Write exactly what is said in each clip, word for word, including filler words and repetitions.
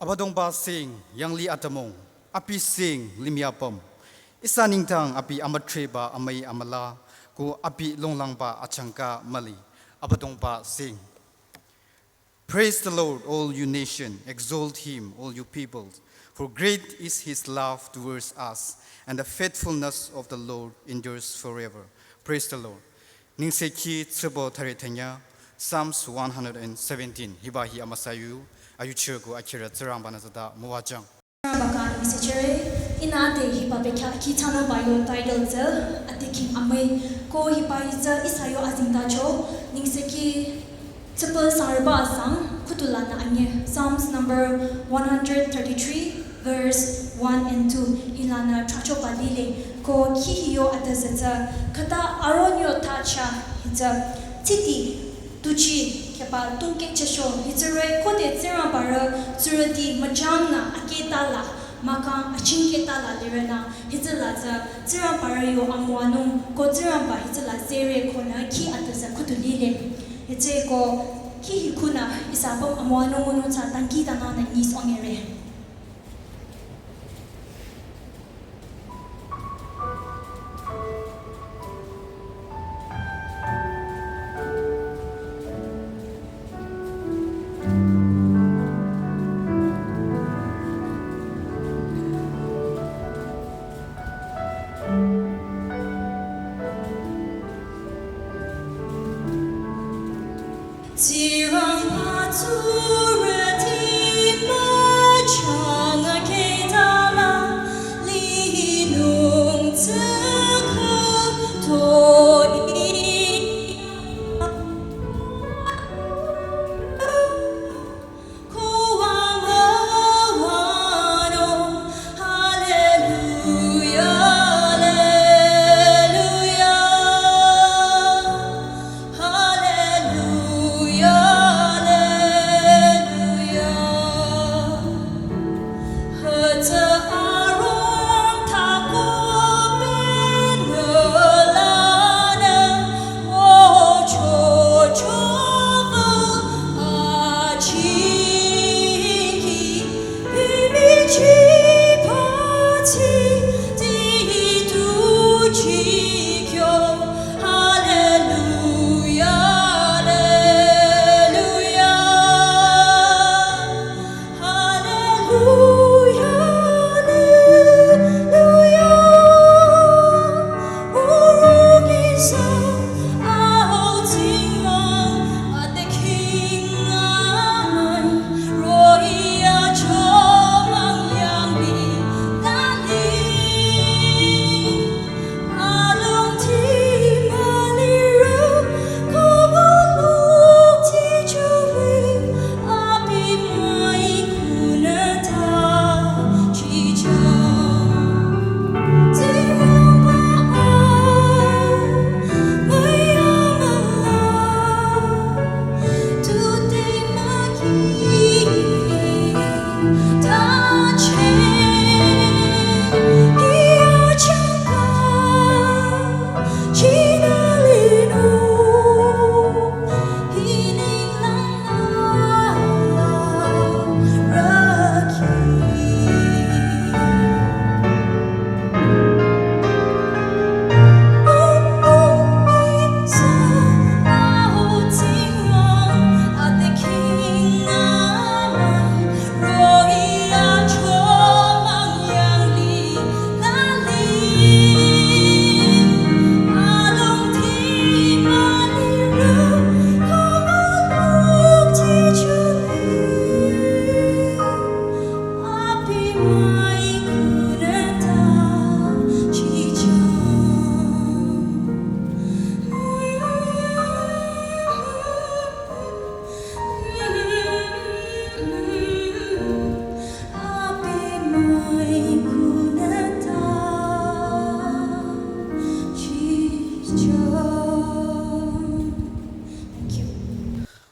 Abüdongba sing, yangli atümung, abi sing, limih apüm. Ihsa nengdang abi amütreba amüi amüla, ko abi longlangba achangka müli. Abüdongba sing. Praise the Lord, all you nation. Exalt him, all you peoples. For great is his love towards us, and the faithfulness of the Lord endures forever. Praise the Lord. Nengsekhi tsübo thare thenya, Psalms one hundred seventeen. Hiba hi amüsa yu, ayuchirü ko akhirü Tsingrangba-nü züta müwajüng. Tsingrangba khyang nengse chere, ihnü ade hiba bekhyah kih thsanungba yo title tsü, Adeking Amüi. Ko hiba hi tsü ihsa yo azengtacho, Nengsekhi tsüpü sangrüba asang, khüdu lanü anye. Psalms number one hundred thirty-three, verse one and two. Hilanü thrachoba lile. Ko kih hi yo atüzü tsü, khüta aron yo thacha hi tsü, tsidi tuji kheba tungkeh chesho, hitsüre khode Tsingrangba rü tsurüti müjangnü akehtala, mahkhang achingkehtala lirünü, hitsüla tsü Tsingrangba rü yo amüwanung, ko Tsingrangba hitsüla zere konü kih atüzü khüdu lile. Hitsü ko kih hi khunü ihsa apüm amüwanung ngunung tsü dangkhidangnangnü nyisongere.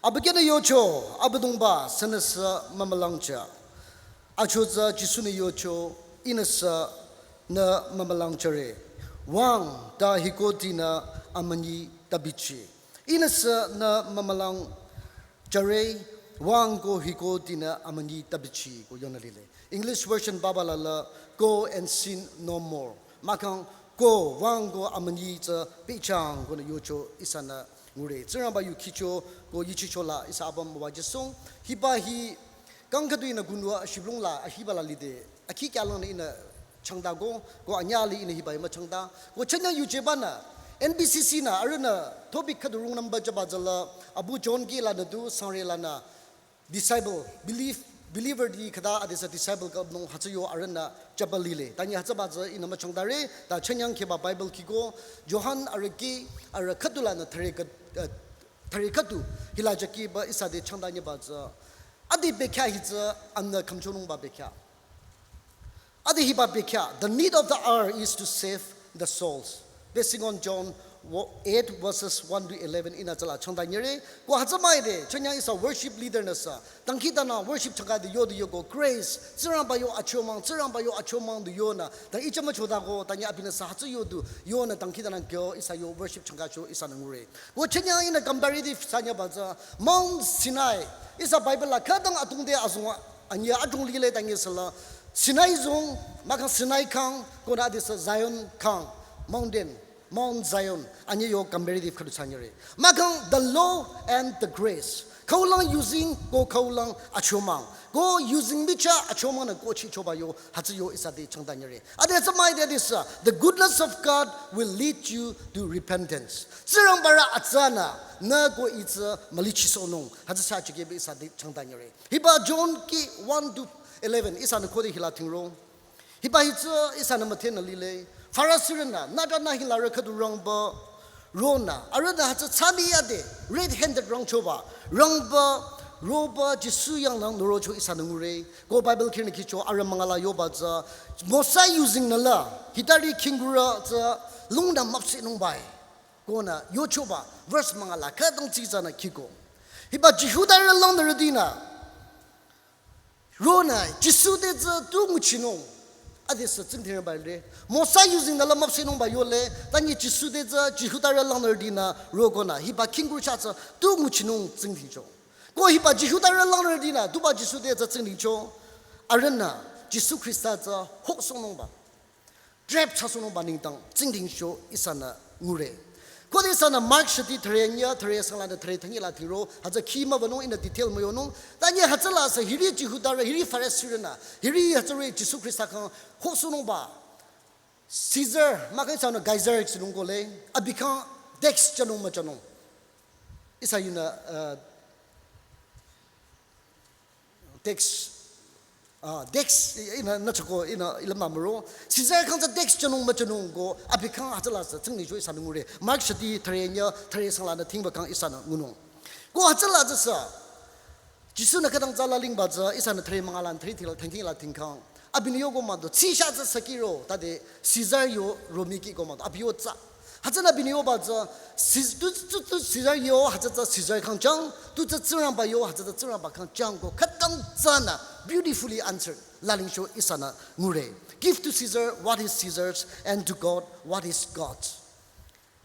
Abükyünü yocho, Abüdongba sünüsü mümülangjü. Achotsü Jisu-nü yocho, ihnüsü nü mümülangjüre. Wüng ta hikotinü amünyi tabichi. Ihnüsü nü mümülangjüre, wüng ko hiko tinü amünyi tabichi ko yonü lile. English version baba la la, "Go and sin no more." Mahkhang, "Ko, wüng ko amünyi tsü pehchang," konü yocho ihsanü ngure. Tsingrangba yu khicho ko yichicho la ihsa apüm müwajüsohng. Hiba hi kang khüdu ihnü kunwa shiblung la ahiba la lide. Akhi kyalang nü ihnü changda ko, ko anyüh li ihnü hiba hi müchangda. Ko chanyang yucheba nü, N B C C nü, arühnü topic khüdu rungnümba jüba jüla, Abu John Key lanü du, Sangre lanü, disciple, believe, believer di khüta adesü disciple ka nung hütsü yo arühnü jüba lile. Tanyi hütsüba tsü ihnü müchangdare, ta chanyang kheba Bible kiko, Johan arüh kih, arüh khüdu lanü thüre khüd-, eh, thüre khüdu, hila jükiba ihsa te changda nyeba tsü. Ade bekhyah hi tsü, anü khümchonungba bekhyah. Ade hiba bekhyah, the need of the hour is to save the souls. Basing on John wo-, eight verses one to eleven ihnü tsüla changda nyere. Ko hütsü müide, chanyang ihsa worship leader nü sü, dangkhidangnang worship changka de yo du yo ko grace, Tsingrangba yo achomang, Tsingrangba yo achomang du yonü, ta icha müchoda ko, tanyi abinü sü hütsü yo du, yonü dangkhidangnang kyo ihsa yo worship changka cho ihsanü ngure. Ko chanyang ihnü comparative sanyaba tsü, Mount Sinai, ihsa Bible la khütang atungde azong anyüh adrong lile tanyi süla, Sinai zong, mahkhang Sinai khang, konü adesü Zion khang, mountain, Mount Zion, anyüh yo comparative khüdu sanyere. Mahkhang the law and the grace. Khaulang yuzeng ko khaulang achomang. Ko yuzeng michah achomang nü ko chichoba yo, hütsü yo ihsa te changda nyere. Ade hütsü müide adesü, the goodness of God will lead you to repentance. Tsingrangba rü atsanü, nü ko itsü mülichisohnung. Hütsü sü chikebe ihsa te changda nyere. Hiba John kih one to eleven, ihsanü khode hila thingro. Hiba hi tsü ihsanü müdhenü lile. Farisirünü, nüta nü hilarü khüdu rangba, ronü, arühnü hütsü tsami yade, red handed rangchoba, rangba, roba, Jisu yangnang norocho ihsanü ngure. Ko Bible khinü khicho, arüh mangala yoba tsü, Mosa yuzeng nü la, hitari khingkurü tsü, lungnü müpsehnungbai. Konü, yochoba, verse mangala, khütang tsitsanü khiko. Hiba Jihudarü langnürütinü, ronü, Jisu te tsü tu nguchinung. Adesü tsingdhingba le. Mosa yuzeng nü la müpsehnungba yole. Tanyi Jisu te tsü Jihudarü langnürütinü rokonü. Hiba khingkurü chah tsü tu nguchinung tsingdhingcho. Ko hiba Jihudarü langnürütinü tuba Jisu te tsü tsingdhingcho. Arühnü, Jisu Khrista tsü hoksohnungba. Trap thsasohnungba nengdang tsingdhingcho ihsanü ngure. Khode ihsanü Mark shiti thüre anyüh, thüre sanglanü thüre thünyi la thingro, hütsü khi mübünung ihnü detail müyonung. Tanyi hütsüla sü hiri Jihudarü, hiri Farisirünü, hiri hütsüri Jisu Khrista khang hoksohnungba. Caesar, mahkhang ihsanü Caesar sinung kole, abi khang tax thsanung müthsanung. Ihsa yunü, uh, tax, ah, tax, i-, ihnü, nü chako, ihnü, ilam nü müro. Caesar khang tsü tax thsanung müthsanung ko, abi khang hütsüla sü, tsingdhingcho ihsanü ngure. Mark shiti thüre anyüh, thüre sanglanü thingba khang ihsanü ngunung. Ko hütsüla tsü sü, Jisu-nü khütang tsü lalingba tsü, ihsanü thüre mangalanü thüre thila, thingthing la thingkhang. Abinü yoko mado, tsi sha tsü sakiro, tade Caesar yo Romi kih ko mado, abi yo tsü. Hütsünü abinü yoba tsü, Cis-, tu, tu, tu Caesar yo, hütsü tsü Caesar khang chang, tu tsü Tsingrangba yo, hütsü tsü Tsingrangba khang chang ko, khütang tsünü, beautifully answered, lalingcho ihsanü ngure. Give to Caesar what is Caesar's, and to God what is God's.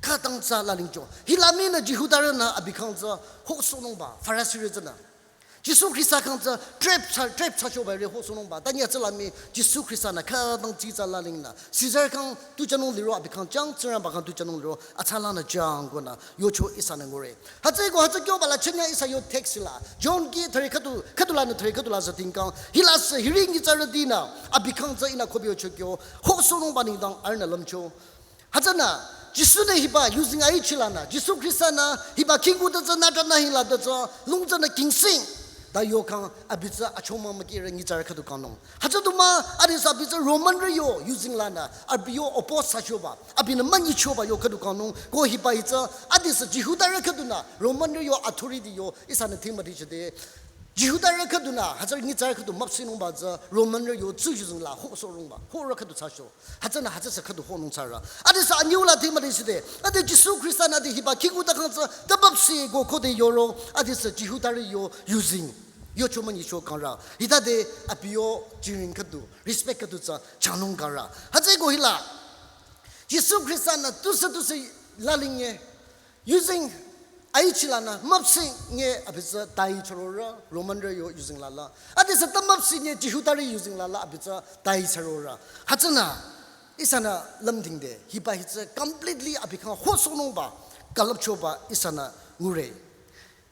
Khütang tsü lalingcho. Hila mii nü Jihudarünü abi khang tsü hoksohnungba, Farisirü tsünü. Jisu Khrista khang tsü trap thsa, trap thsachoba re hoksohnungba. Tanyi hütsüla mii Jisu Khrista-nü khütang tsitsa lalingnü. Caesar khang tu thsanung liro abi khang chang, Tsingrangba khang tu thsanung liro, atsalanü chang konü, yocho ihsanü ngure. Hütsüeko hütsü kyoba la chanyang ihsa yo text la. John kih thüre khüdu, khüdu lanü thüre khüdu la sü thingkhang. Hila sü hiri nyitsarütinü, abi khang tsü ihnü khobi yocho kyo, hoksohnungba nengdang arühnü lümcho. Hütsünü, Jisu-nü hiba, yuzeng aichilanü, Jisu Khrista-nü, hiba khingku ta tsü nüta nü hila ta tsü, lung tsünü kingsing, ta yokhang, abi tsü achomang müki re nyitsarü khüdu kangnung. Hütsü du mah, adesü abi tsü Romanrü yo, yuzeng lanü, abi yo oppose thsachoba, abinü münyichoba yo khüdu kangnung, ko hiba hi tsü, adesü Jihudarü khüdunü, Romanrü yo authority yo, ihsanü thing müdichide, Jihudarü khüdunü, hütsü nyitsarü khüdu müpsehnungba tsü, Romanrü yo tsü yuzeng la, hoksohnungba, horü khüdu thsacho. Hütsünü hütsü sü khüdu honung thsarü. Adesü anyüh la thing müdichide. Ade Jisu Khrista-nü ade hiba khingku ta khang tsü tabapsi ko khode yoro. Adesü Jihudarü yo yuzeng. Yocho münyicho kangrü. Hitade abi yo jiring khüdu. Respect khüdu tsü chanung kangrü. Hütsüeko hila. Jisu Khrista-nü tusü tusü lalingye. Yuzeng Aichi lanü müpseh nge abi tsü tai chürorü, Romanrü yo yuzeng lala. Adesü ta müpseh nge Jihudarü yuzeng lala abi tsü tai chürorü. Hütsünü, ihsanü lümdhingde, hiba hi tsü completely abi khyang hosohnungba, külüpchoba ihsanü ngure.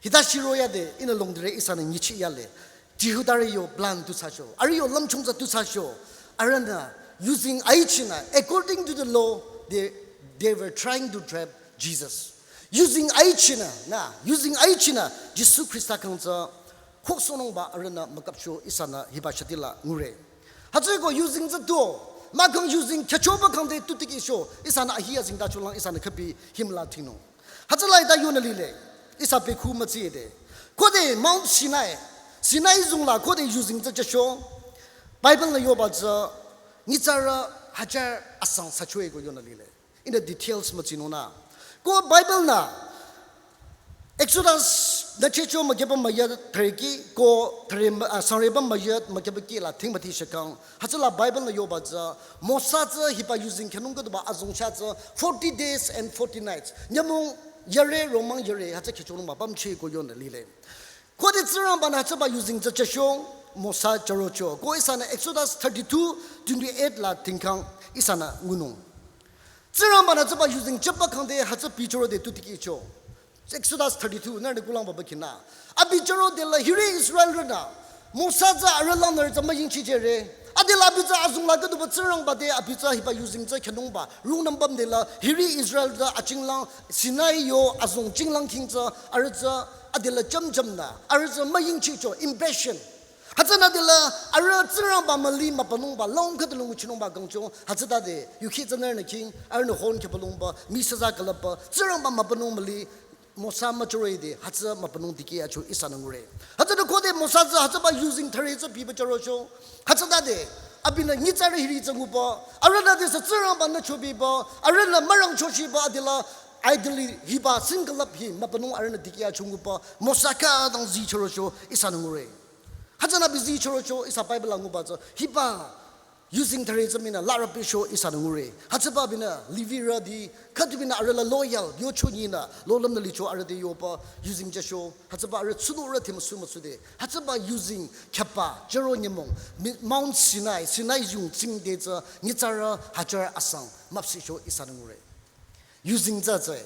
Hita shiro yade, ihnü longdire ihsanü nyichi yale. Jihudarü yo plan tu thsacho. Arüh yo lümchung tsü tu thsacho. Arühnü yuzeng aichinü, according to the law, they, they were trying to trap Jesus. Yuzeng aichinü, nü, yuzeng aichinü, Jisu Khrista khyang tsü hosohnungba arühnü mükapcho ihsanü hiba shitila ngure. Hütsüeko yuzeng tsü tu, mahkhang yuzeng khyüchoba khyang de tu tikehcho, ihsanü ahi azengtacholang ihsanü khübi himla dhingnung. Hütsüla ita yonü lile, ihsa pekhu mütside. Khode Mount Sinai, Sinai zungla khode yuzeng tsü jücho, Bible nü yoba tsü, nyitsarü hajar asang thsachoe ko yonü lile. In the details mütsinungnü. Ko Bible nü, Exodus nü checho mükyüba müyü thüreki, ko thüre, ah, sangreba müyü mükyüba kih la thingmüti shikang. Hütsüla Bible nü yoba tsü, Mosa tsü hiba yuzeng khyünung khüduba azong chah tsü forty days and forty nights. Nyümong yare, romang yare, hütsü khyüchonungba pamchi ko yonü lile. Khode Tsingrangba nü hütsüba yuzeng tsü jücho, Mosa jürocho. Ko ihsanü Exodus thirty-two twenty-eight la dhingkhang ihsanü ngunung. Tsingrangba nü hütsüba yuzeng jüba khyang de hütsü bi jüro de tu tikehcho. Exodus thirty-two, nührünü kulang baba khinü. Abi jüro de la hiri Israelrünü. Mosa tsü arüh langnürü tsü müyingchijüre. Adela abi tsü azong la khüduba Tsingrangba de abi tsü hiba yuzeng tsü khyünungba. Rungnüm bam de la hiri Israel tsü achinglang Sinai yo azong chinglang khing tsü arüh tsü adela jümjümnü. Arüh tsü müyingchicho impression. Hütsünü dela, arüh Tsingrangba müli mübünungba, long khüdu lung nguchinungba kangcho, hütsütade, yukhi tsünürnü khing, arühnü hon khübülungba, mi saza külüpba, Tsingrangba mübünung müli, Mosa müjüroide, hütsü mübünung dikeh acho ihsanü ngure. Hütsünü khode Mosa tsü hütsüba yuzeng thüre tsü biba jürocho, hütsütade, abinü nyitsarü hiri tsü nguba, arühnü desü Tsingrangba nü chobiba, arühnü mürangchochiba adela, idly hiba sing külüp hi, mübünung arühnü dikeh acho nguba, Mosa khütang zi jürocho ihsanü ngure. Hütsünü abi zi jürocho ihsa Bible la nguba tsü. Hiba yuzeng thüre tsü minü larüpicho ihsanü ngure. Hütsüba abinü Levirüti khüdu binü arüh la loyal yocho nyinü lolümnü licho arüh te yoba yuzeng jücho. Hütsüba arüh tsunurü te müsu müsude. Hütsüba yuzeng khyüba jüro nyümong mi-, Mount Sinai, Sinai yung tsingde tsü nyitsarü hajar asang müpsehcho ihsanü ngure. Yuzeng tsü tsü.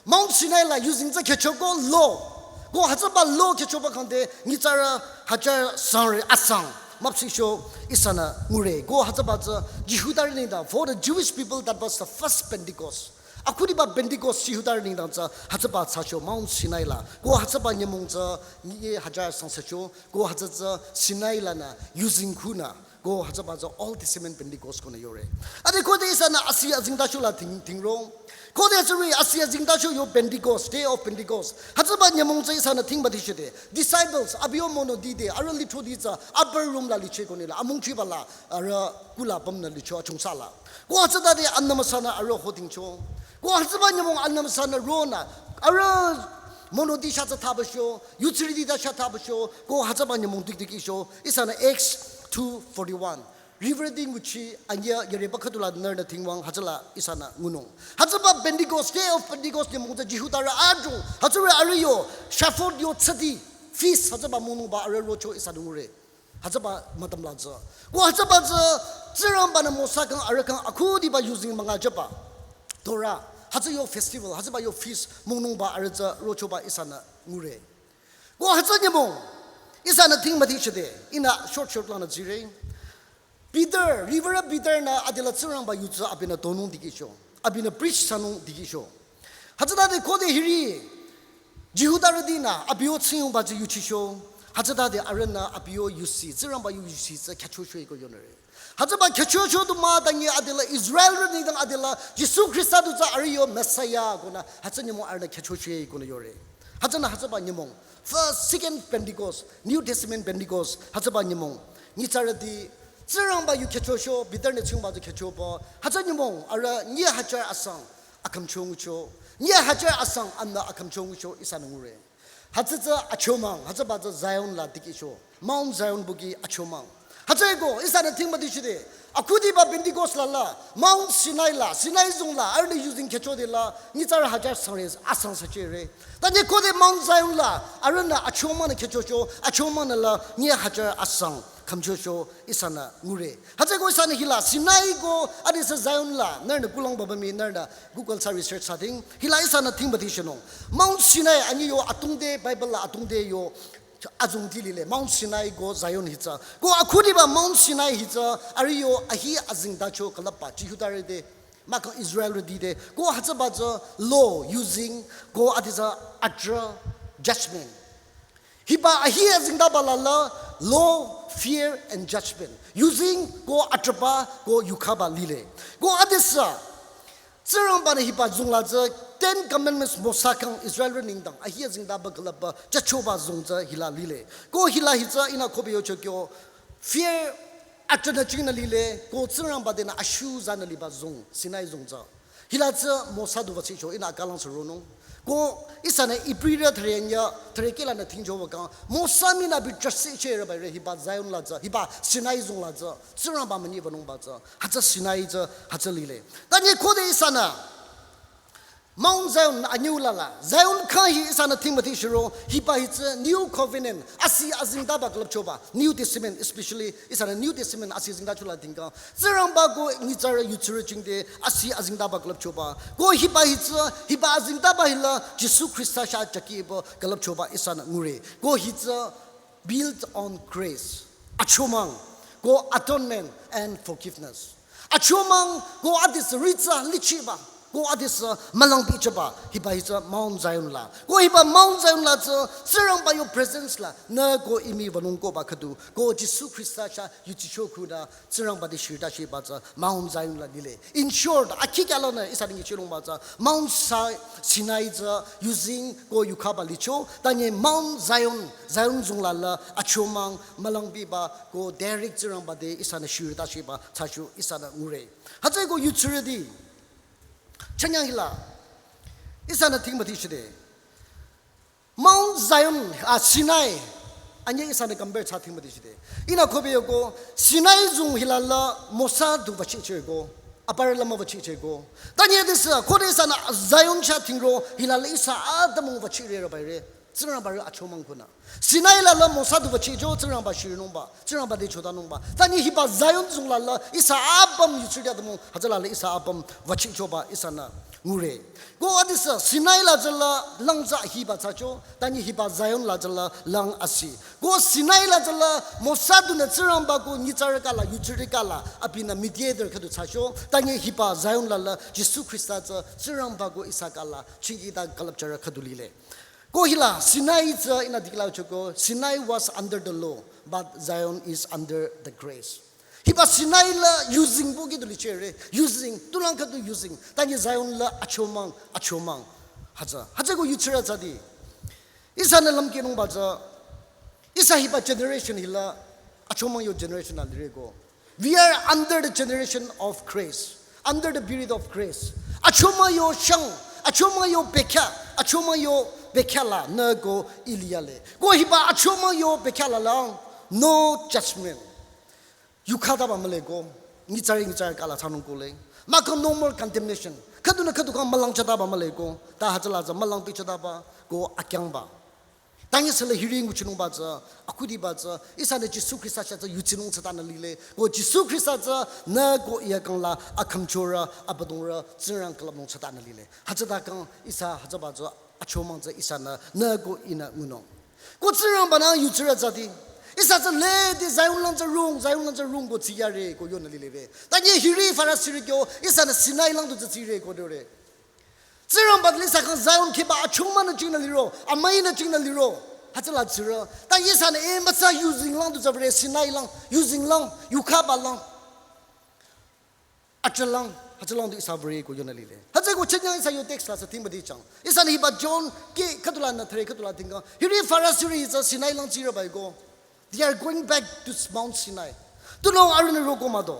Mount Sinai la yuzeng tsü khyücho ko law. Ko hütsüba law khyüchoba khyang de nyitsarü hajar sangre asang müpsehcho ihsanü ngure. Ko hütsüba tsü Jihudarü nengdang, for the Jewish people that was the first Pentecost. Akhudiba Pentecost Jihudarü nengdang tsü hütsüba thsacho Mount Sinai la. Ko hütsüba nyümong tsü nyi hajar sang thsacho. Ko hütsü tsü Sinai lanü yuzeng khunü. Ko hütsüba tsü Old Testament Pentecost konü yore. Ade khode ihsanü asi azengtacho la dhing, dhingrong. Khode hütsüri asi azengtacho yo Pentecost, Day of Pentecost. Hütsüba nyümong tsü ihsanü dhingba dishide. Disciples, abi yo monoti de, arüh lithroti tsü, upper room la liche konü la, amungchiba la, arüh kula pümnü licho achungsa la. Ko hütsütade Anbü Mosanü arüh ho dhingcho. Ko hütsüba nyümong Anbü Mosanü ronü, arüh monoti sha tsü thabücho, yutsirüti ta sha thabücho, ko hütsüba nyümong dikdikehcho, ihsanü Acts two forty-one. River ding nguchi anyüh yareba khüdula nührünü dhingwang hütsüla ihsanü ngunung. Hütsüba Pentecost, Day of Pentecost nyümong tsü Jihudarü adrong, hütsüri arüh yo, Shavuot yo tsüti, feast hütsüba monungba arüh rocho ihsanü ngure. Hütsüba mütam la tsü. Ko hütsüba tsü, Tsingrangba nü Mosa khyang arüh khyang akhudiba yuzeng münga jüba. Torah, hütsü yo festival, hütsüba yo feast monungba arüh tsü rochoba ihsanü ngure. Ko hütsü nyümong, ihsanü dhingmüti shide, ihnü short short lanü zire. Peter, River Peter nü adela Tsingrangba yu tsü abinü tonung dikehcho. Abinü preach thsanung dikehcho. Hütsütade khode hiri, Jihudarütinü abi yo tsiyongba tsü yuchicho. Hütsütade arühnü abi yo yusi, Tsingrangba yo yusi tsü khyüchocho ko yonüre. Hütsüba khyüchocho du mah tangi adela Israelrü nengdang adela Jisu Khrista du tsü arüh yo Messiah konü hütsü nyümong arühnü khyüchocho konü yore. Hütsünü hütsüba nyümong. First, second Pentecost, New Testament Pentecost, hütsüba nyümong. Nyitsarüti, Tsingrangba yu khyüchocho, Peter nü tsiyongba tsü khyüchoba. Hütsü nyümong, arüh nyi hajar asang, akhümcho ngucho. Nyi hajar asang, amna akhümcho ngucho, ihsanü ngure. Hütsü tsü achomang, hütsüba tsü Zion la dikehcho. Mount Zion buki achomang. Hütsüeko ihsanü thingmüti shide, akhudiba Pentecost la la, Mount Sinai la, Sinai zong la, arühnü yuzeng khyüchode la, nyitsarü hajar sangre asang sachehre. Tanye khode Mount Zion la, arühnü achomang nü khyüchocho, achomang nü la, nyi hajar asang khümchocho ihsanü ngure. Hütsüeko ihsanü hila, Sinai ko adesü Zion la, nührünü kulang baba mii, nührünü Google thsa research thsading, hila ihsanü thingmüti shinung. Mount Sinai anyi yo atungde, Bible la atungde yo, azongdi lile, Mount Sinai ko Zion hitsü. Ko akhudiba Mount Sinai hitsü, arüh yo ahi azengtacho külüpba, Jihudarü te, mahkhang Israelrüti te. Ko hütsüba tsü law, yuzeng, ko adesü atrah, judgment. Hiba ahi azengtaba la la, law, fear and judgment. Yuzeng, ko atrahba, ko yukhaba lile. Ko adesü, Tsingrangba-nü hiba zong la tsü Ten Commandments Mosa khyang Israelrü nengdang ahi azengtaba külüpba jüchoba zong tsü hila lile. Ko hila hitsü ihnü khobe yocho kyo, fear atrahnü chingnü lile, ko Tsingrangba tenü ashu zanü liba zong, Sinai zong tsü. Hila tsü Mosa du wüchehcho ihnü akhalang sü ronung. Ko ihsanü Ibrirü thüre nya, thüre kehlanü thingcho wükang, Mosa mii nü bi trahsehchehre ba re hiba Zion la tsü, hiba Sinai zong la tsü, Tsingrangba münyi wünungba tsü, hütsü Sinai tsü, hütsü lile. Tanye khode ihsanü, Mount Zion anyüu la la, Zion khyang hi ihsanü thingmüti shiro, hiba hitsü New Covenant, asi azengtaba külüpchoba, New Testament especially, ihsanü New Testament asi azengtacho la tingkang, Tsingrangba ko nyitsarü yutsirü jingte, asi azengtaba külüpchoba. Ko hiba hitsü, hiba azengtaba hila, Jisu Khrista sha jakiba külüpchoba ihsanü ngure. Ko hitsü built on grace. Achomang, ko atonement and forgiveness. Achomang, ko adesü ritsa lichiba, ko adesü mülang bichiba, hiba hitsü Mount Zion la. Ko hiba Mount Zion la tsü, Tsingrangba yo presence la, nü ko imi wünung koba khüdu, ko Jisu Khrista sha yuchicho khunü, Tsingrangba te shirita shiba tsü, Mount Zion la lile. In short, akhi kyalanü ihsa dingi chilongba tsü, Mount Sa-, Sinai tsü, yuzeng ko yukhaba licho, tanye Mount Zion, Zion zong la la, achomang, mülang biba, ko direct Tsingrangba te ihsanü shirita shiba, thsacho ihsanü ngure. Hütsüeko yutsirüti, chanyang hila, ihsanü thingmüti shide. Mount Zion, ah, Sinai, anyi ihsanü compare thsa thingmüti shide. Ihnü khobe yoko, Sinai zong hila la Mosa du wüchehchehko, aparü la müwüchehchehko. Tanye adesü, khode ihsanü Zion sha thingro, hila la ihsa atümung wüchehre ba re. Tsingrangba rü achomang khunü. Sinai la la Mosa du wüchehcho, Tsingrangba shirinungba, Tsingrangba te chotanungba. Tanye hiba Zion zong la la, ihsa apüm yutsirü atümung, hütsü la la ihsa apüm wüchehchoba ihsanü ngure. Ko adesü Sinai la tsü la lang tsü hiba thsacho, tanye hiba Zion la tsü la lang asi. Ko Sinai la tsü la Mosa dunü Tsingrangba ko nyitsarü kala, yutsirü kala, abinü mediator khüdu thsacho, tanye hiba Zion la la Jisu Khrista tsü Tsingrangba ko ihsa kala, chingita külüpcharü khüdu lile. Ko hila Sinai tsü ihnü dikehla choko, Sinai was under the law, but Zion is under the grace. Hiba Sinai la yuzeng bu kidu lichehre, yuzeng, tulang khüdu yuzeng, tanye Zion la achomang, achomang. Hütsü, hütsüeko yutsirü tsüti. Ihsanü lümkehnungba tsü, ihsa hiba generation hila, achomang yo generation la lireko. We are under the generation of grace, under the period of grace. Achomang yo shang, achomang yo bekhyah, achomang yo bekhyah la nü ko iliyale. Ko hiba achomang yo bekhyah la lang, no judgment. Yukhataba mühle ko, nyitsarü nyitsarü kala thsanung kohle. Mahkhang no more condemnation. Khüdunü khüdu khyang mülang chataba mühle ko, ta hütsüla tsü mülang pichataba ko akyangba. Tanye süla hiri nguchinungba tsü, akhudiba tsü, ihsanü Jisu Khrista sha tsü yutsinung thsatanü lile. Ko Jisu Khrista tsü nü ko iya kang la akhümchorü, abüdongrü, Tsingrang külüpnung thsatanü lile. Hütsüta kang ihsa hütsüba tsü achomang tsü ihsanü nü ko ihnü ngunung. Ko Tsingrangba-nü yutsirü tsüti. Ihsa tsü lede Zion lang tsü rung, Zion lang tsü rung ko tsiyare ko yonü lile be. Tanye hiri Farisirü kyo, ihsanü Sinai lang du tsü tsire ko dore. Tsingrangba-nü ihsa khyang Zion khiba achomang nü chingnü liro, amüi nü chingnü liro. Hütsüla tsire. Ta ihsanü e mütsa yuzeng lang du tsü vre Sinai lang, yuzeng lang, yukhaba lang. Atrah lang, hütsülang du ihsa vre ko yonü lile. Hütsüeko chanyang ihsa yo text la sa thingba di chang. Ihsanü hiba John ke khüdula nü thre khüdula thingkang. Hiri Farisirü hi tsü Sinai lang tsire bai ko. They are going back to Mount Sinai. Tunüo arühnü roko mah do.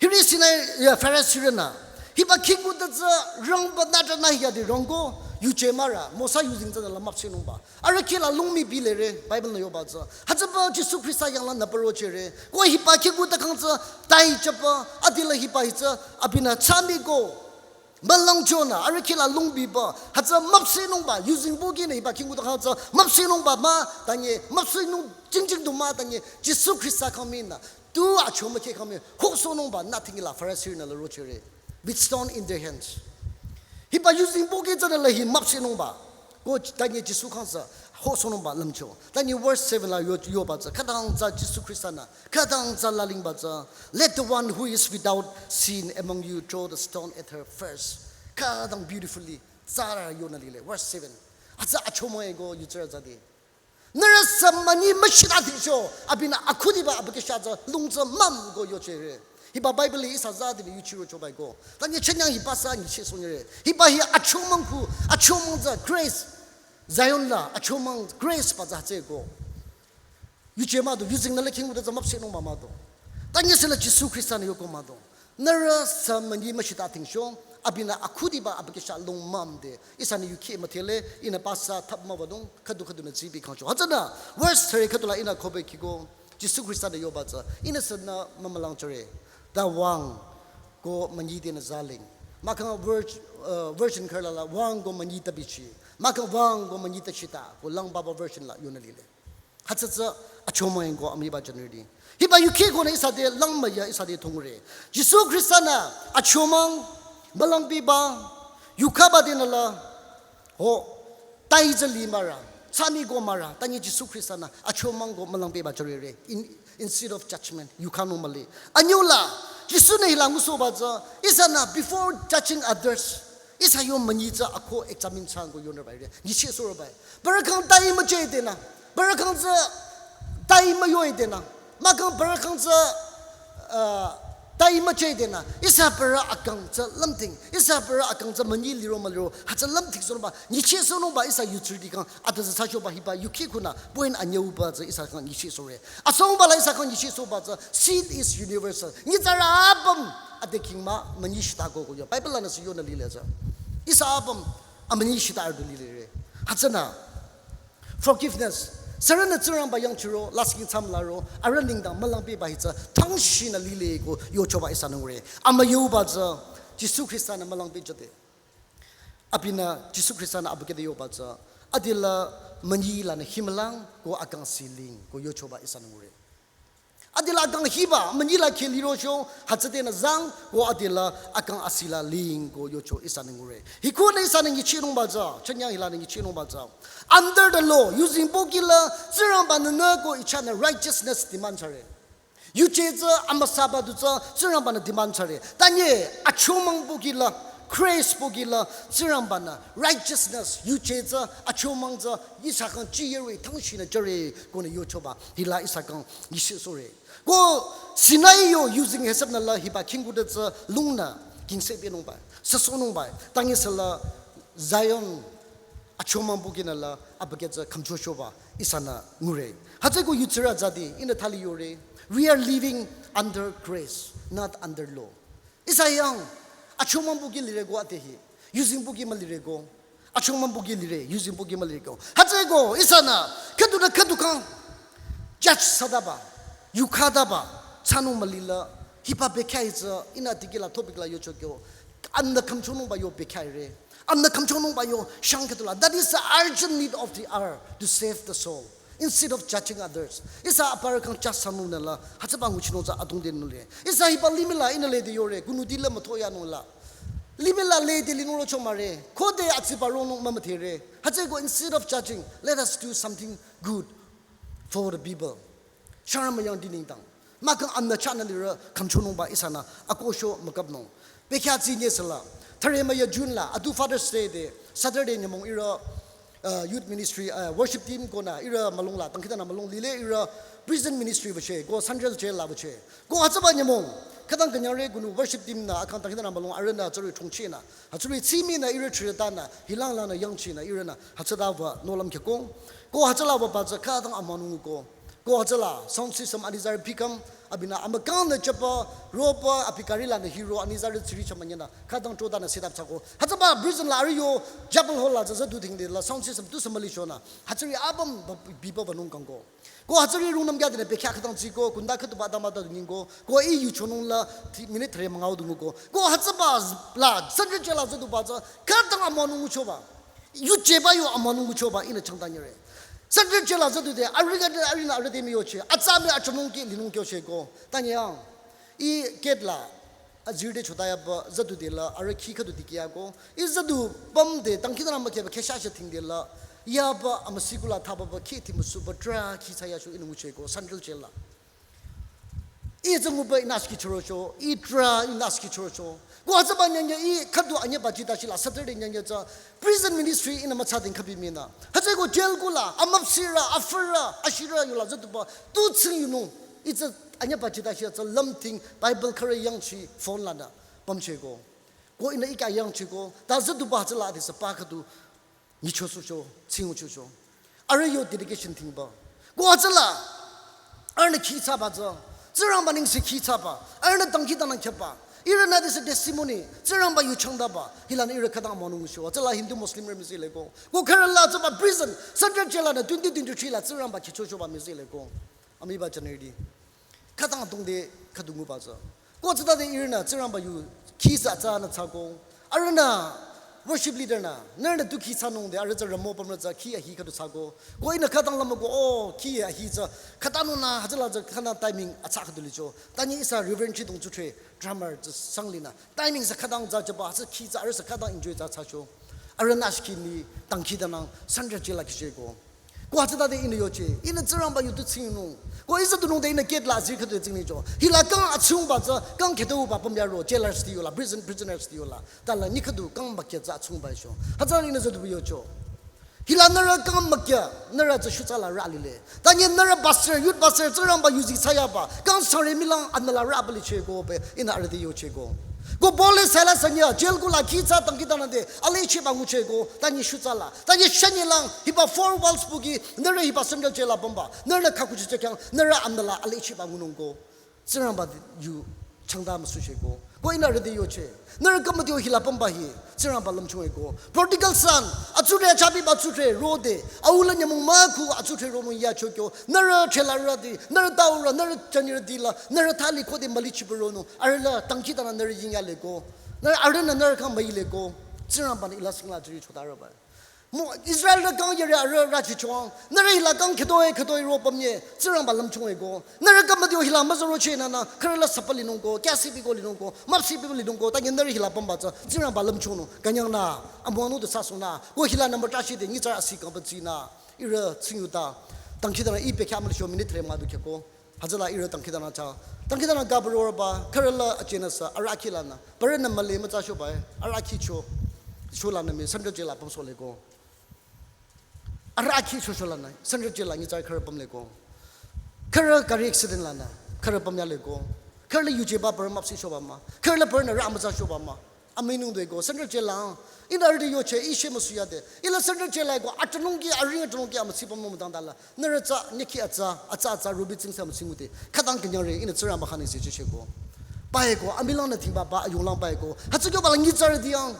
Hiri Sinai, ya, Farisirünü. Hiba khingku ta tsü rangba nü ta nü hiyade rangko. Yuje mara, Mosa yuzeng tsünü la müpsehnungba. Arüh kheh la lungmi bilere, Bible nü yoba tsü. Hütsüba Jisu Khrista yangla nüpüro jüre. Ko hiba kheh kuta kang tsü, tai jüba, adila hiba hi tsü, abinü tsami ko. Mülang jonü, arüh kheh la lungbiba, hütsü müpsehnungba, yuzeng boki nü hiba kheh kuta kang tsü, müpsehnungba mah, tanye, müpsehnung, jingjing du mah, tanye, Jisu Khrista kang minü, tu achomang kheh kang mi, hoksohnungba, nothing la, Pharisee nü la ro jüre. With stone in their hands. Hiba yuzeng boki tsünü la hi müpsehnungba. Ko tanye Jisu kang tsü, hoksohnungba lümcho. Tanye verse seven la yo, yoba tsü, khütang tsü Jisu Khrista nü, khütang tsü lalingba tsü. Let the one who is without sin among you throw the stone at her first. Khütang beautifully, tsürü yonü lile, verse seven. Hütsü achomang eko yutsürü tsüde. Nührü sü münyi müshita ticho, abinü akhudiba abükyü shah tsü lung tsü müm ko yo jüre. Hiba Bible ihsa tsüde yuchiro choba ko. Tanye chenyang hiba sü nyichehsohnyire. Hiba hi achomang ku, achomang tsü grace. Zion la, achomang grace ba tsü tsü ko. Yuje mah du, yuzeng nü la kheh kuta tsü müpsehnungba mah du. Tanye sela Jisu Khrista nü yoko mah du. Nührü sü münyi müshita ticho, abinü akhudiba abükyü shah lung mümde. Ihsanü yukheh müdhele, ihnü pastor thap mübünung, khüdu khüdunü zibi kangcho. Hütsünü, verse three khüdu la ihnü kobe khiko, Jisu Khrista nü yoba tsü, ihnü sünü mümülang jüre. Ta wüng ko münyi tenü zaling. Mahkhang virg-, uh, virgin khürü la la, wüng ko münyi tabichi. Mahkhang wüng ko münyi tachita, ko lang baba virgin la yonü lile. Hütsü tsü achomang ko amiba jünirdi. Hiba yukheh konü ihsa te langmüya ihsa te thongre. Jisu Khrista nü achomang mülangbiba yukhaba tenü la ho tai tsü li mara, tsami ko mara, tanye Jisu Khrista nü achomang ko mülangbiba jürere. In, instead of judgment, yukhanung müli. Anyüla, Jisu nü hila ngusohba tsü, ihsanü before judging others, ihsa yo münyi tsü ako examine thsanung ko yonü baire. Nyichehsohre bai. Bürü kang tai müjüde nü. Bürü kang tsü tai müyode nü. Mahkhang bürü kang tsü, uh, tai müjüde nü. Ihsa bürü akang tsü lümting. Ihsa bürü akang tsü münyi liro müliro. Hütsü lümting sohnungba. Nyichehsohnungba ihsa yutsürdi kang. Ata tsü thsachoba hiba yukheh kunü. Point anyüba tsü ihsa kang nyichehsohre. Asangba la ihsa kang nyichehsohba tsü. Sin is universal. Nyitsarü apüm ade king mah münyi shita ko ko yo. Bible lanü sü yonü lile tsü. Ihsa apüm amünyi shita arüh du lilere. Hütsünü forgiveness. Sürünü Tsingrangba yangchiro, lasih thsamlaro, arüh nengdang mülangbiba hi tsü, tangchinü lile ko yochoba ihsanü ngure. Amüyuba tsü, Jisu Khrista nü mülangbi jüde. Abinü Jisu Khrista nü abükyü te yoba tsü, adila münyi lanü himlang ko akang siling ko yochoba ihsanü ngure. Adila akang hiba, münyi la kheh liro cho, hütsüdenü zang, ko adila akang asila ling ko yocho ihsanü ngure. Hikonü ihsanü nyichehnungba tsü, chenyang hilanü nyichehnungba tsü. Under the law, yuzeng pohki la, Tsingrangba nü nü ko ichahnü righteousness demand thsare. Yuje tsü, amüsaba du tsü, Tsingrangba nü demand thsare. Tanye, achomang pohki la, grace pohki la, Tsingrangba nü righteousness, yuje tsü, achomang tsü, ihsa khyang jiyerü, tangchinü jüre, konü yochoba, hila ihsa khyang nyichehsohre. Ko Sinai yo yuzeng hesap nü la hiba khingkude tsü lungnü kingse pehnungba, süsohnungba, tangi sela Zion achomang pohki nü la abükyü tsü khümchochoba ihsanü ngure. Hütsüeko yutsirü zadi ihnü thali yore. We are living under grace, not under law. Ihsa yang achomang pohki lire ko ate hi, yuzeng pohki mülire ko. Achomang pohki lire, yuzeng pohki mülire ko. Hütsüeko ihsanü khüdunü khüdu khyang judge thsadaba, yukhataba, thsanung mülila, hiba bekhyah hi tsü, ihnü dikehla topic la yocho kyo, amnü khümchonungba yo bekhyah ire, amnü khümchonungba yo shang khüdula. That is the urgent need of the hour to save the soul. Instead of judging others. Ihsa aparü khyang judge thsanung nü la, hütsüba nguchinung tsü adrong de nule. Ihsa hiba limih la ihnü lede yore, kunuti la müthoyanung la. Limih la lede linung rocho mare, khode atsiba ronung mümüdhere. Hütsüeko instead of judging, let us do something good for the people. Shangrü müyangdi nengdang. Mahkhang amnü chahnü lirü khümchonungba ihsanü akosho mükapnung. Bekhyah tsinye sela. Thüre müya June la, adu Father's Day de, Saturday nyümong ihrü, uh, youth ministry, uh, worship team konü ihrü mülung la, dangkhidangnang mülung lile ihrü prison ministry wüche, ko central jail la wüche. Ko hütsüba nyümong, khütang künyangre kunu worship team nü, akang dangkhidangnang mülung arühnü, tsürü chongchinü, hütsürü tsimi nü ihrü chirütanü, hilang lanü yangchinü ihrünü, hütsüta wü nohlüm khyako. Ko hütsüla wüba tsü khütang amünung ko. Ko hütsüla sound system anizarü bikam, abinü amükangnü chapa, ropa, abi gari lanü hiro anizarü tsiri chamanyana, khütang chotanü set up thsako. Hütsüba prison la arüh yo, chapel hall la tsü züdu thingde la sound system tusü mülichonü. Hütsüri apüm ba-, biba banung kangko. Ko hütsüri rungnüm kyadenü bekhyah khütang tsiko, kunda khütuba dama da nyingko, ko i yuchonung la thi-, minute thre mangau dunguko. Ko hütsüba z-, la, central jail la züduba tsü, khütang amüwanung nguchoba. Yujeba yo amüwanung nguchoba ihnü changtanyire. Central jail la züdude, arüh kade arühnü arüh te miyoche. Atsa mi achonung ki linung kyocheko. Tanyang. I gate la, azirde chotayaba züdude la, arüh khi khüdu dikehko. I züdu pümde, dangkhidangnang mükheba khesha she thingde la. Yaba amüsikula thababa khi thimüsuba tra khi thsayacho ihnü ngucheko. Central jail la. I tsü nguba ihnü shiki chürocho, i tra ihnü shiki chürocho. Ko hütsüba nyangya i khüdu anyüba jita shila Saturday nyangya tsü prison ministry ihnü mütsa ding khabi mina. Hütsüko jail kula, amüpsirü, afürü, ashirü yola züduba, tu tsing yunung. I tsü anyüba jita shila tsü lümting Bible khürü yangchi phone lanü, pümcheko. Ko ihnü ikya yangcheko, ta züduba hütsüla adisü pa khüdu, nyichosucho, tsinguchocho. Arüh yo dedication thingba. Ko hütsüla, arühnü khi thsaba tsü, Tsingrangba nengse khi thsaba, arühnü dangkhidangnang khyaba. Ihrünü adisü testimony, Tsingrangba yu changdaba, hilanü ihrü khütang amüwanung ngucho. Hütsüla Hindu Muslim rü müzileko. Ko khürüla tsüba prison, central jail lanü twenty twenty-three la Tsingrangba khichochoba müzileko. Amiba janeri di. Khütang tongde khüdu nguba tsü. Ko tsütade ihrünü Tsingrangba yu khi thsa thsanü thsako. Arühnü worship leader nü, nührünü tu khi thsanungde, arüh tsü ramo pümrü tsü khi ahi khüdu thsako. Ko ihnü khütang lümko, o, khi ahi tsü, khütanunü, hütsüla tsü khüna timing atsa khüdu licho. Tanyi ihsa Reverend Chidong Tsutre, drummer tsü sanglinü. Timing sü khütang tsü jüba, hütsü khi tsü, arüh sü khütang enjoy tsü thsacho. Arühnü shiki ni, dangkhidangnang, central jail la khicheko. Ko hütsütade ihnü yoche, ihnü Tsingrangba yu tu tsingnung. Ko ihsa tunungde ihnü gate la azirü khüdu tsingnicho. Hila kang atsungba tsü, kang khüduba pümyaro, jailers ti yola, prison, prisoners ti yola. Tala nyi khüdu kang bakya tsü atsungba icho. Hütsüla ihnü züduba yocho. Hila nührü kang bakya, nührü tsü shutsala rü lile. Tanyi nührü pastor, youth pastor, Tsingrangba yu zi thsayaba, kang sangre milang anüla rü balicheko be, ihnü arüh te yocheko. Ko Paul-e Silas anyüh, jail kula khi thsa dangkhidangnangde, alicheba ngucheko, tanyi shutsala. Tanyi shanyilang, hiba four walls buki, nührü hiba central jail la pümba, nührünü khakuchi tsekyang, nührü anüla alicheba ngunungko. Tsingrangba yu changda müsucheko. Ko ihnü arüh te yoche. Nührü kamadio hila pümba hi, Tsingrangba lümchungeko. Prodigal son, atsurü achabiba atsurü rode, aula nyümong mükhu atsurü ronung yachokyo. Nührü chela rüti, nührü taurü, nührü chanirüti la, nührü thali khode mülichiba ronung. Arüh la dangkhidangnang nührü yingyaleko. Nührü arühnü nührü kang müileko. Tsingrangbanü ila singla jiri chotarüba. Mo Israelrü kang yere arüh rüchichoang. Nührü hila kang khütoi khütoi ro pümye, Tsingrangba lümchungeko. Nührü kamadio hila müzürochehnü nü, khürü la sapa linungko, kyasibi ko linungko, müpsibi linungko, tanyi nührü hila pümba tsü, Tsingrangba lümchungnung, künyangnü, amüwanung du thsasunü, ko hila number trashide, nyitsarü asi kang pütsinü, ihrü tsingyuta, dangkhidangnang ih bekhyah mülicho minute thre madu khyako. Hütsüla ihrü dangkhidangnang thsa. Dangkhidangnang gaba rorüba, khürü la achehnü sü, arüh akhi lanü. Parünü müle mütsa shoba, arüh akhi cho. Sholanü mi, central jail la pümsohleko. Arüh akhi cho sholanü, central jail la nyitsarü khürü pümleko. Khürü gari accident lanü, khürü pümyaleko. Khürü la yujeba parü müpsi shoba mah. Khürü la parünü rü mütsa shoba mah. Amünung deko, central jail la, ihnü arüh te yoche, ih shemüsuyade. Ila central jail la ko, atünungki, arüh atünungki, amüsi pamnung müdangdala. Nührü tsü, nyükhi atsa, atsa atsa, rubi tsingsa müsingude. Khütang künyangre, ihnü Tsingrangba khanise checheko. Paeko, amilangnü thingba pa, ayunglang paeko. Hütsükyo bala nyitsarüti yang.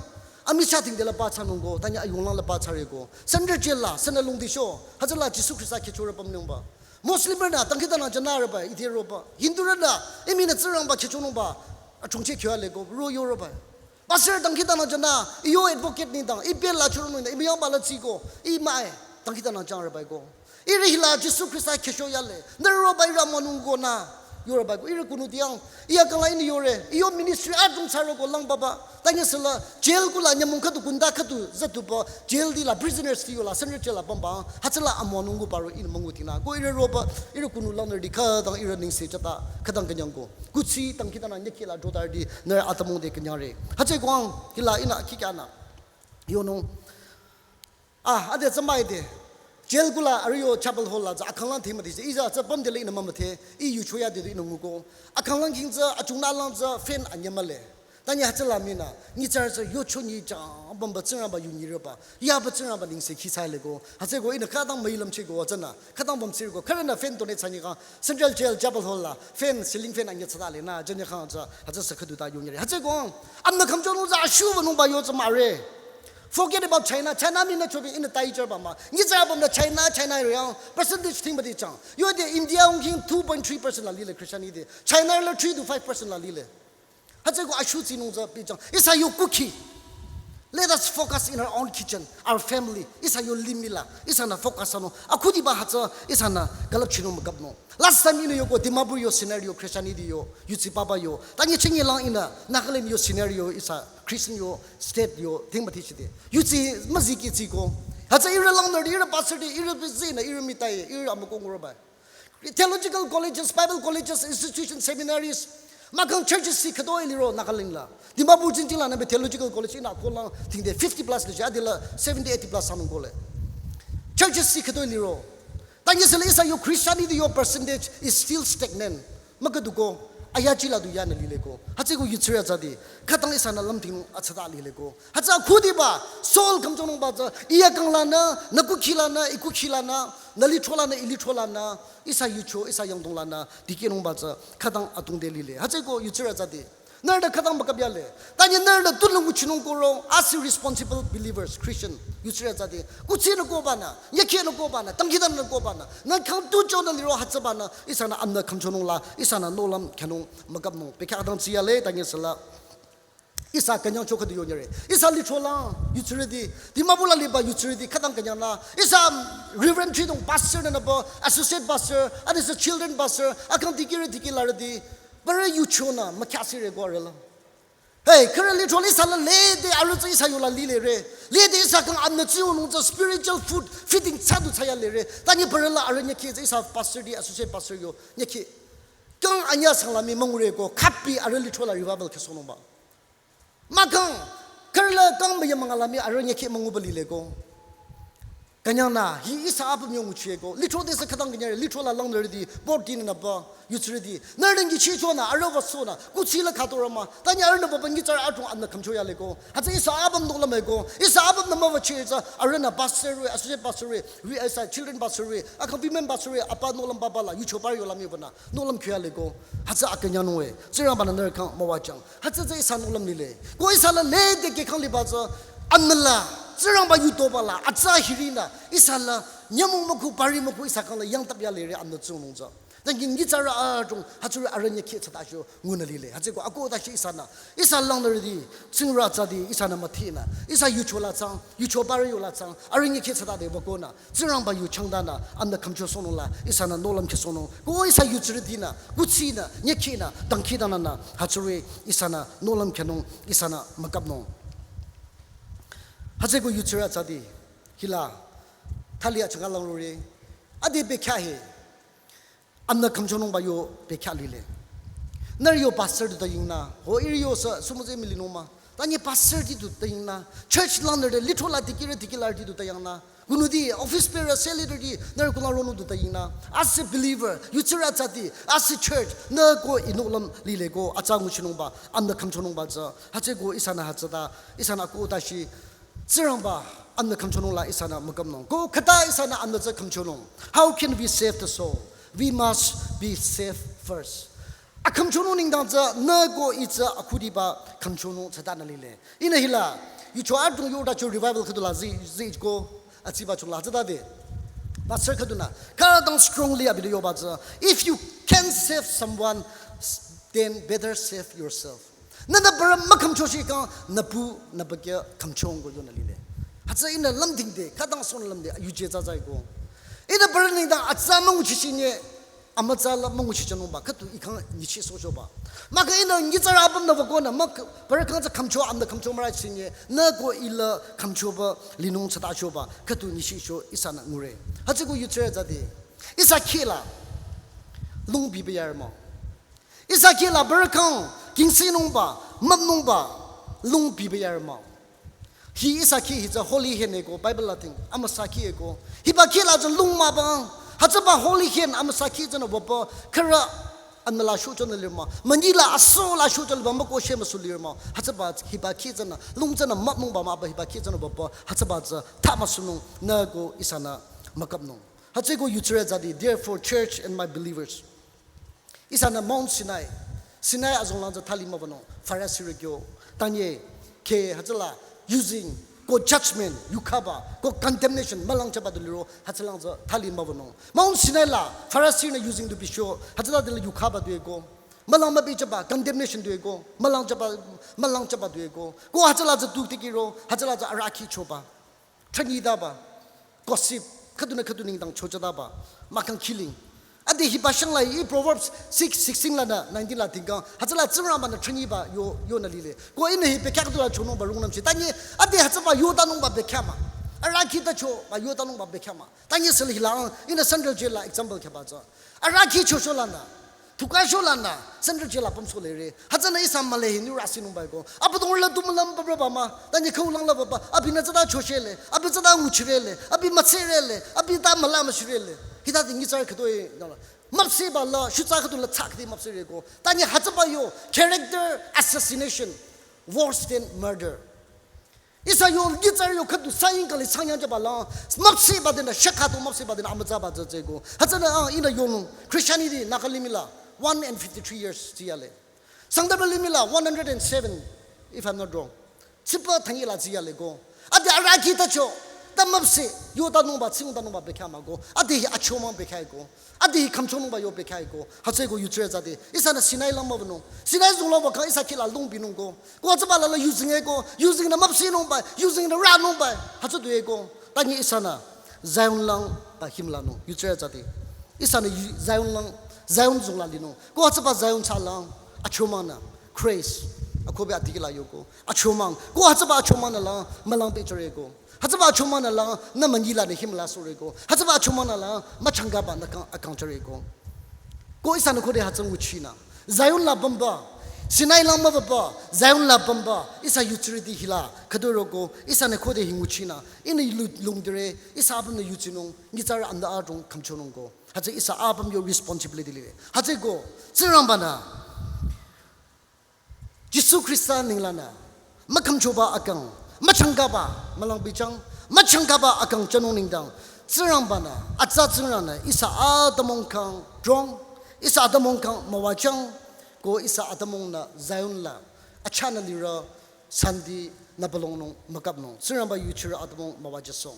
Amichah thingde la pa thsanungko, tanyi ayunglang la pa thsareko. Central jail la, sünü lungdi sho. Hütsüla Jisu Khrista khyüchorü pümnungba. Muslimrünü, dangkhidangnang jünarüba, ite roba. Hindurünü, ih minü Tsingrangba khyüchonungba, achungche khyüaleko, ro yorüba. Pastor dangkhidangnang jünü, iyo advocate nengdang, ih bail la chürünung nengdang, ih müyangba la tsiko, ih müe, dangkhidangnang jünarübaeko. Ihrü hila Jisu Khrista khyücho yale, nührü roba ihrü amüwanungko nü, yorübaeko, ihrü kunuti yang, ih akang la ihnü yore, iyo ministry adrong thsaroko lang papa, tanyi süla, jail kula nyümong khüdu kunda khüdu züduba, jail ti la prisoners ti yola, central jail la pümba, hütsüla amüwanungko paro ihnü müngutinü, ko ihrü roba, ihrü kunu langnürüti khütang ihrü nengse chata, khütang künyangko. Kuthsi dangkhidangnang nyükhi la jotarüti nührü atümung de künyangre. Hütsüeko ang hila ihnü khikyanü. Yonung. Ah, ade tsü müide. Jail kula arüh yo chapel hall la tsü akhanglang themüde tsü. Ihsa tsü pümdela ihnü mümüdhe. Ih yuchoyade du ihnü nguko. Akhanglang khing tsü, achungnalang tsü, fan anyü mühle. Tanye hütsüla mina, nyitsarü tsü yocho nyi chang, bamba tsingrangba yu nyireba, yaba tsingrangba nengse khi tsü leko, hütsüko ihnü khütang müi lümchiko tsünü, khütang bam tsiriko, khürünü fan to ne tsanyika, Central Jail Chapel Hall la, fan, ceiling fan anyü tsüta le nü, janye khang tsü, hütsü sü khüdu ta yu nyire. Hütsüko, amna khümchonung tsü ashuba nungba yo tsü mare. Forget about China. China mina chobi ihnü tai chorba mah. Nyitsarü bamna China, China ri yang, percentage thing badi chang. Yo de India ung king two point three percent la lile Christianity. China la three to five percent la lile. Hütsüko ashu tsinung tsü pi chang. Ihsa yo kukhi. Let us focus in our own kitchen, our family. Ihsa yo limih la. Ihsanü focus ano. Akhudiba hütsü ihsanü galap chinung magapnung. Last time ihnü yoko Dimapur yo scenario Christianity yo, yutsi papa yo. Tanye chingi lang ihnü Nagaland yo scenario ihsa Christian yo, state yo, thing mati chide. Yutsi müziki tsiko. Hütsü ihrü langnürü, ihrü pastor de, ihrü bizinü, ihrü mitai, ihrü amüko ngurüba. Theological colleges, Bible colleges, institutions, seminaries, mahkhang churches si khütoi liro Nagaland la. Dimapur jingjing la nübe theological college ihnü kolang thingde fifty plus le, adila seventy, eighty plus sanung kole. Churches si khütoi liro. Tanye sele ihsa yo Christianity yo percentage is still stagnant. Makaduko, ayachi la du yanü lileko. Hütsüko yutsirü tsü di, khütang ihsanü lümthing atsata lileko. Hütsü khudiba, soul khümchonungba tsü, iya kang lanü, nü kukhi lanü, i kukhi lanü, nü litro lanü, i litro lanü, ihsa yucho, ihsa yangdong lanü, dikehnungba tsü, khütang atungde lile. Hütsüko yutsirü tsü di. Nührü khütang bakap yale. Tanye nührü tunlung nguchinung koro, as a responsible believers, Christian, yutsirü tsü di. Kutsinü kobanü, nyekhehnü kobanü, tangkidanü kobanü, nü khang tu chonü liro hütsübanü, ihsanü amna khümchonung la, ihsanü nohlüm khyünung magapnung. Pekha adang tsiyale, tanye sela. Ihsa künyang chokha di yonyere. Ihsa litro la, yutsirü di, Dimapur la liba yutsirü di, khütang künyang la. Ihsa Reverend Tridong pastor nü nübo, associate pastor, and is a children pastor, akang dikirü dikila rü di. Bare yucho nü, makyasi re go re la. Hey, khürü litro la ihsa la lede, arüh tsü ihsa yola lile re. Lede ihsa kang amna tsiyonung tsü spiritual food, feeding tsü du tsü yale re. Tanye bare la arüh nyekhi tsü ihsa pastor di, associate pastor yo, nyekhi. Kang anya sang la mi mangure ko, kapi arüh litro la revival khe sonungba. Mahkhang, khürü la kang ba yamang la mi arüh nyekhi manguba lileko. Künyang nü, hi ihsa apüm yo ngucheko. Litro de sa khütang künyang re, litro la langnürü di, board di nü nüba, yutsirü di. Nührü ngi chichonü, arüh wasonü, kutsi la khüto rama. Tanye arühnü baba nyitsarü atung amna khümcho yaleko. Hütsü ihsa apüm nohlüm eko. Ihsa apümnü müwachirü tsü, arühnü pastor we, associate pastor we, we ihsa children pastor we, akang women pastor we, apa nohlüm baba la, yucho bar yola mi banü. Nohlüm khyü yaleko, hütsü akünyangnung we, Tsingrangbanü nührü kang müwajüng, hütsü tsü ihsa nohlüm lile. Ko ihsa la lede kehkhang liba tsü, amna la, Tsingrangba yutoba la, atsa hirinü, ihsa la, nyümong mükhu, pari mükhu, ihsa kang la yangtap yale re amna tsingnung tsü. Tanye nyitsarü atung, hütsürü arüh nyekhi tsü ta sho, ngunü lile. Hütsüko ako ta shi ihsanü, ihsa langnürü di, tsingrang tsü di, ihsanü müthinü, ihsa yucho la tsang, yucho pari yola tsang, arüh nyekhi tsü ta de bakonü. Tsingrangba yu changdanü, amna khümcho sonung la, ihsanü nohlüm khe sonung. Ko ihsa yutsirü dinü, kutsinü, nyekhinü, dangkhidangnangnü, hütsürü ihsanü nohlüm khenung, ihsanü magapnung. Hütsüko yutsirü tsü di, hila, thali achanga langrore, ade bekhyah he. Amna khümchonungba yo bekhyah lile. Nührü yo pastor du ta yingnü, ho iri yo sa, sumuze milinung mah. Tanye pastor di du ta yingnü, church langnürü, litro la dikirü dikila di du ta yangnü. Kunu di, office bearer, cell leader di, nührü kula ronung du ta yingnü. As a believer, yutsirü tsü di, as a church, nü ko i nohlüm lileko, atsa nguchinungba, amna khümchonungba tsü. Hütsüko ihsanü hütsüta, ihsanü ako ta shi, Tsingrangba, amna khümchonung la ihsanü magapnung. Ko khüta ihsanü amna tsü khümchonung. How can we save the soul? We must be saved first. Akhümchonung nengdang tsü, nü ko i tsü akhudiba khümchonung tsütanü lile. Ihnü hila, yucho atung yo ta cho revival khüdu la zi, zi ko, atsiba cho la tsüta de. Pastor khüdunü, khütang strongly abi de yoba tsü. If you can save someone, then better save yourself. Nühnü barü mükhümcho shi kang, nüpu, nüpa kya khümchong ko yonü lile. Hütsü ihnü lümdhingde, khütang sonü lümde, yuje tsü tsü ko. Ihnü barü nengdang atsa münguchi shi nye, amütsa la münguchi chanungba, khütu i kang nyichi sochoba. Mahkhang ihnü nyitsarü apümnü bakonü, mahkhang barü kang tsü khümcho, amnü khümcho mara shi nye, nü ko i la khümchoba, linung tsü ta choba, khütu nyichi cho ihsanü ngure. Hütsüko yutsirü tsü di, ihsa kheh la, lung biba yare mah. Ihsa kheh la barü kang, kingsinungba, müpnungba, lung biba yare mah. Hi ihsa kheh hi tsü holy hand eko, Bible la ting, amüsa kheh eko. Hiba kheh la tsü lung mübang, hütsüba holy hand, amüsa kheh tsünü wüpü, khürü Anü la shuchonü lirma, mani la aso la shuchonü ba mako she masu lirma. Hütsüba hiba kitsünü, lungtsünü mapnungba mah ba hiba kitsünü ba ba, hütsüba tsü tha masunung nü ko ihsanü mükapnung. Hütsüeko yutsire zadi, therefore, church and my believers. Ihsanü Mount Sinai, Sinai azonglang tsü thali mübünung, Farisirü kyo, tanye, ke hütsüla, using, ko judgment, yukhaba, ko condemnation, mülang chaba du liro, hütsülang tsü thali mübünung. Mount Sinai la, Farisirünü using du bisho, hütsüla dile yukhaba du eko. Mülang mübi chaba, condemnation du eko. Mülang chaba, mülang chaba du eko. Ko hütsüla tsü tu tikiro, hütsüla tsü araki choba. Thanyidaba. Gossip. Khüdunü khüdu nengdang chochadaba. Mükang killing. Ade hiba shangla i Proverbs six sixteen lanü nineteen la tingkang. Hütsüla Tsingrangbanü thanyiba yo, yonü lile. Ko ihnü hi bekhyah khüdula chonungba rungnümshi. Tanye ade hütsüba yotanungba bekhyah mah. Araki ta choba yotanungba bekhyah mah. Tanye sele hila, ihnü central jail la example khyaba tsü. Araki chosho lanü. Thukasho lanü, central jail la pümso lire. Hütsünü ihsa mühle hi nü rasi nungba eko. Abüdongla tu mülam ba ba mah. Tanye khaulang la ba ba. Abinü tsüta choshele. Abi tsüta nguchirele. Abi mütserele. Abi ta müla müshirele. Hita dingi tsar khütoi nala. Müpsehba la, shutsa khüdu la tsak di müpsehre eko. Tanye hütsüba yo, character assassination. Worse than murder. Ihsa yo, gitsar yo khüdu saying kali sangyang jaba la, müpsehba dinü, shakha tu müpsehba dinü, amütsaba tsü tsü eko. Hütsünü, ah, ihnü yonung, Christianity, Naga limih la, one and fifty-three years tsiyale. Sangtam limih la, one hundred and seven, if I'm not wrong. Tsipa thangi la tsiyale ko. Ade araki ta cho, ta müpseh, yotanungba, tsingyutanungba bekhyah mah ko. Ade hi achomang bekhyah eko. Ade hi khümchonungba yo bekhyah eko. Hütsüeko yutsire zadi. Ihsanü Sinai lang mübünung. Sinai zonglang ba kang ihsa kila lungbinung ko. Ko hütsüba la la using eko. Using nü müpsehnungba. Using nü ranungba. Hütsü du eko. Tanye ihsanü Zion lang ba himlanung. Yutsire zadi. Ihsanü yu-, Zion lang, Zion zongla linung. Ko hütsüba Zion thsalang. Achomangnü. Grace. Akohbe adikehla yoko. Achomang. Ko hütsüba achomangnü la mülang pehchore eko. Hütsüba achomangnü la nü mani lanü himla sore eko. Hütsüba achomangnü la müchangkaba nü kang, akang chore eko. Ko ihsanü khode hütsü nguchinü. Zion la bamba. Sinai lang mübüba. Zion la bamba. Ihsa yutsirüti hila. Khüdu roko. Ihsanü khode hi nguchinü. Ihnü lu-, lungdire. Ihsa apümnü yutsinung. Nyitsarü amda adrong khümchonung ko. Hütsü ihsa apüm yo responsibility lile. Hütsüeko. Tsingrangbanü. Jisu Khrista nenglanü, mükhümchoba akang, müchangkaba, mülang bichang, müchangkaba akang chanung nengdang, Tsingrangbanü, atsa Tsingrangnü, ihsa atümung khyang drong, ihsa atümung khyang müwajang, ko ihsa atümungnü Zion la, achanü lirü, sandi, nü balongnung, mükapnung, Tsingrangba yuchirü atümung müwajasong.